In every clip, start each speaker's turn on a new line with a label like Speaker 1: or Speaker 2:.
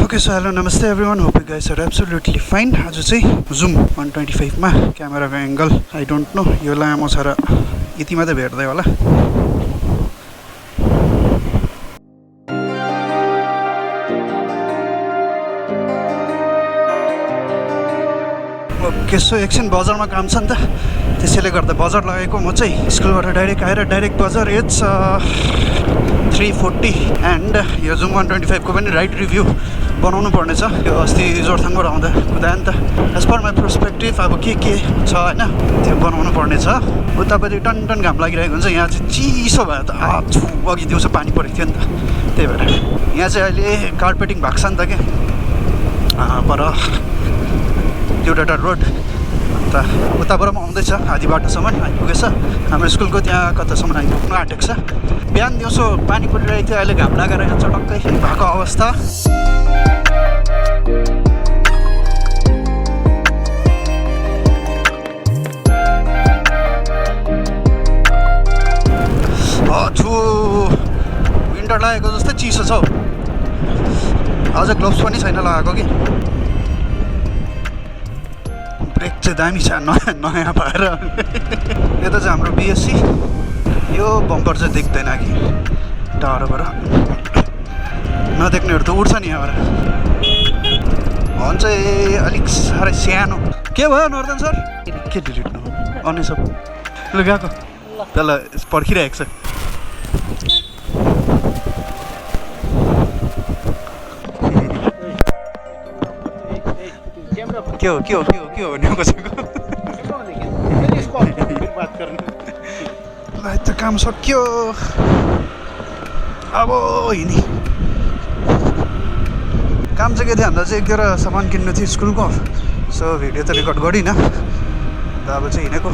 Speaker 1: Okay, so hello, namaste everyone. Hope you guys are absolutely fine. आज चाहिँ Zoom 125 मा क्यामेराको एंगल I don't know. यो लामो छ र यति मात्रै भेट्दै होला. Okay, so एकछिन बजारमा काम छ नि त. त्यसैले गर्दा बजार लागेको म चाहिँ स्कुलबाट डाइरेक्ट आएर डाइरेक्ट बजार. इट्स 3:40 एन्ड यो Zoom 125 को पनि राइट रिभ्यू बनाउनु पर्ने छ. यो अस्ति जोरथाङबाट आउँदा कुदाए नि त. एज पर माई पर्सपेक्टिभ अब के छ हैन त्यो बनाउनु पर्ने छ. उतापट्टि टन टन घाम लागिरहेको हुन्छ. यहाँ चाहिँ चिसो भयो त. अघि दिउँसो पानी परेको थियो नि त. त्यही भएर यहाँ चाहिँ अहिले कार्पेटिङ भएको छ नि त के पर एउटा रोड. अन्त उताबाट पनि आउँदैछ आधी बाटोसम्म आइपुगेछ. हाम्रो स्कुलको त्यहाँ कतासम्म आइपुग्नु आँटेको छ. बिहान दिउँसो पानी परिरहेको थियो. अहिले घाम लागेर यहाँ चटक्कै भएको अवस्था. विन्टर लागेको जस्तै चिसो छ हौ. अझ ग्लोभ्स पनि छैन लगाएको कि. ब्रेक चाहिँ दामी छ नयाँ भएर. यता चाहिँ हाम्रो बिएससी. यो बम्पर चाहिँ देख्दैन कि टाढोबाट. नदेख्नेहरू त उड्छ नि यहाँबाट. भन्छ अलिक साह्रै सानो. के भयो नर्दन सर? के डिलिट न अनि सब ल गएको त्यसलाई पर्खिरहेको छ. के हो भन्ने खोजेको. त काम सक्यो अब हिँडी. काम चाहिँ के थियो भन्दा चाहिँ एक दुईवटा सामान किन्नु थियो स्कुलको. सो भिडियो त रेकर्ड गरिनँ. अन्त अब चाहिँ हिँडेको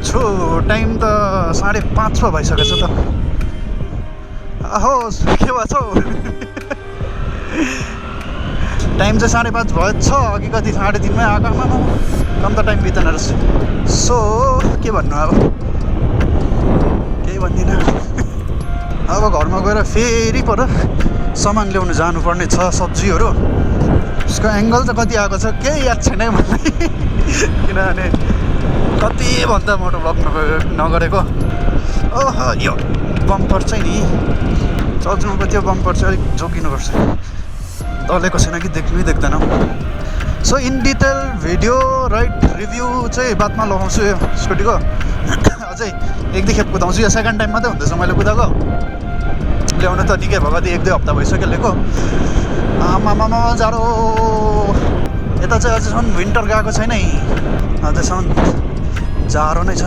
Speaker 1: छु. टाइम त 5:30 पो भइसकेछ त. आहो के भएछ हौ. टाइम चाहिँ 5:30 भएछ. अघि कति 3:30 मै आएकोमा कम त टाइम बितेन रहेछ. सो के भन्नु अब केही भन्दिनँ. अब घरमा गएर फेरि पर सामान ल्याउनु जानुपर्ने छ. सब्जीहरू उसको एङ्गल चाहिँ कति आएको छ केही याद छैन है मलाई. किनभने कति भन्दा मोटो ब्लग नगरेको. ओहो यो बम्पर चाहिँ नि चल्नुको त्यो बम्पर चाहिँ अलिक जोगिनुपर्छ. दलेको छैन कि देख्नै देख्दैन. So in detail video right review चाहिँ बादमा लगाउँछु यो स्कुटीको. अझै एक दुई खेप कुदाउँछु. यो सेकेन्ड टाइम मात्रै हुँदैछ मैले कुदाएको. ल्याउनु त निकै भएको थियो. 1-2 हप्ता भइसक्यो ल्याएको. आमामा जाडो. यता चाहिँ अझैसम्म विन्टर गएको छैन है. अझैसम्म जाडो नै छ.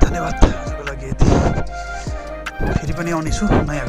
Speaker 1: धन्यवाद आजको लागि यति. फेरि पनि आउनेछु नयाँ